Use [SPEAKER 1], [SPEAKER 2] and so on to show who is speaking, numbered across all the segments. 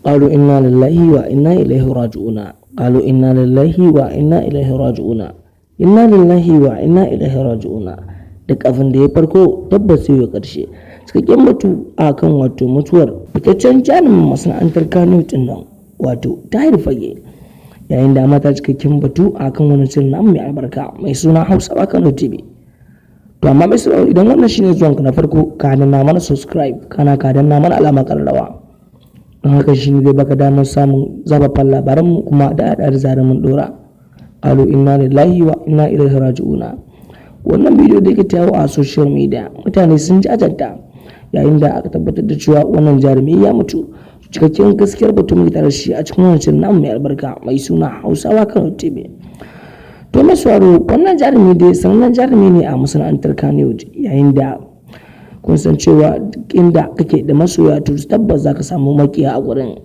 [SPEAKER 1] Qalu inna lillahi wa inna ilaihi raji'una. Qalu inna lillahi wa inna ilaihi raji'una. Inna lillahi wa inna ilaihi raji'una. Duk abin da ya farko tabbas sai ya karshe. Cikakken batu a kan wato mutuwar fitaccen jarumin masana'antar Kano din nan, wato Tahir Fage. Yayin da mata cikakken batu a kan wani shirin namu mai albarka mai suna Hausawa Kano TV. To amma mai sauraro, idan wannan shine zuwanka na farko, ka danna mana subscribe, kana ka danna mana alamar kararrawa. Don haka shi ne zai baka damar samun zababbban labaranmu kuma da haɗa da zarar mun ɗora. Qalu inna lillahi wa inna ilaihi raji'una. Wannan bidiyo da yake yawo a social media, mutane sun jajanta yayin da aka tabbatar da cewa wannan jarumi ya mutu. Cikakken gaskiyar batu muke tare shi a cikin wannan shirin namu mai albarka mai suna Hausawa Kano TV. To mai sauraro, wannan jarumi dai sanannen jarumi ne a masana'antar Kannywood, yayin da kun san cewa duk inda kake da masoya, to tabbas za ka samu makiya a gurin.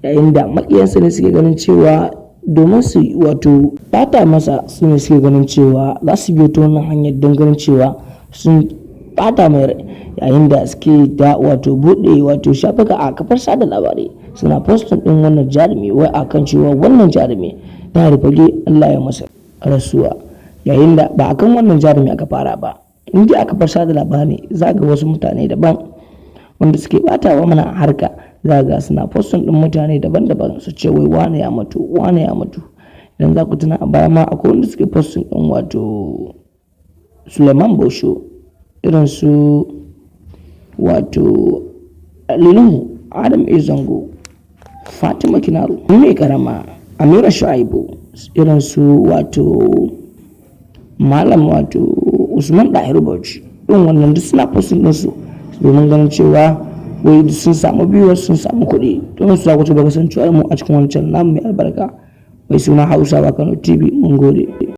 [SPEAKER 1] Yayin da makiyansa ne suke ganin cewa domin su wato bata masa, su ne suke ganin cewa za su biyo ta wannan hanyar don ganin cewa sun bata mai rai, yayin da suke da wato buɗe wato shafuka a kafar sada labarai suna posting ɗin wannan jarumi, wai akan cewa wannan jarumi Tahir Fage Allah ya masa rasuwa. Yayin da ba akan wannan jarumi aka fara ba, in dai aka kafar sada labarai, za ga wasu mutane daban wanda suke batawa mana harka, za ga suna posting ɗin mutane daban-daban su ce wai wane ya mutu, wane ya mutu. Idan za ku tuna, a baya ma akwai wanda suke posting ɗin wato Suleiman Bosho, irin su wato Alinuhu, Adam A Zango, Fatima Kinaro mai karama, Amira Shu'aibu, irin su wato Malam wato Usman Dahiru Bauchi. Irin wannan duk suna posting ɗinsu domin ganin cewa wai sun samu viewers, sun samu kuɗi. Don su za ku ci gaba kasancewa mu a cikin wancan namu mai albarka mai suna Hausawa Kano TV. Mun gode.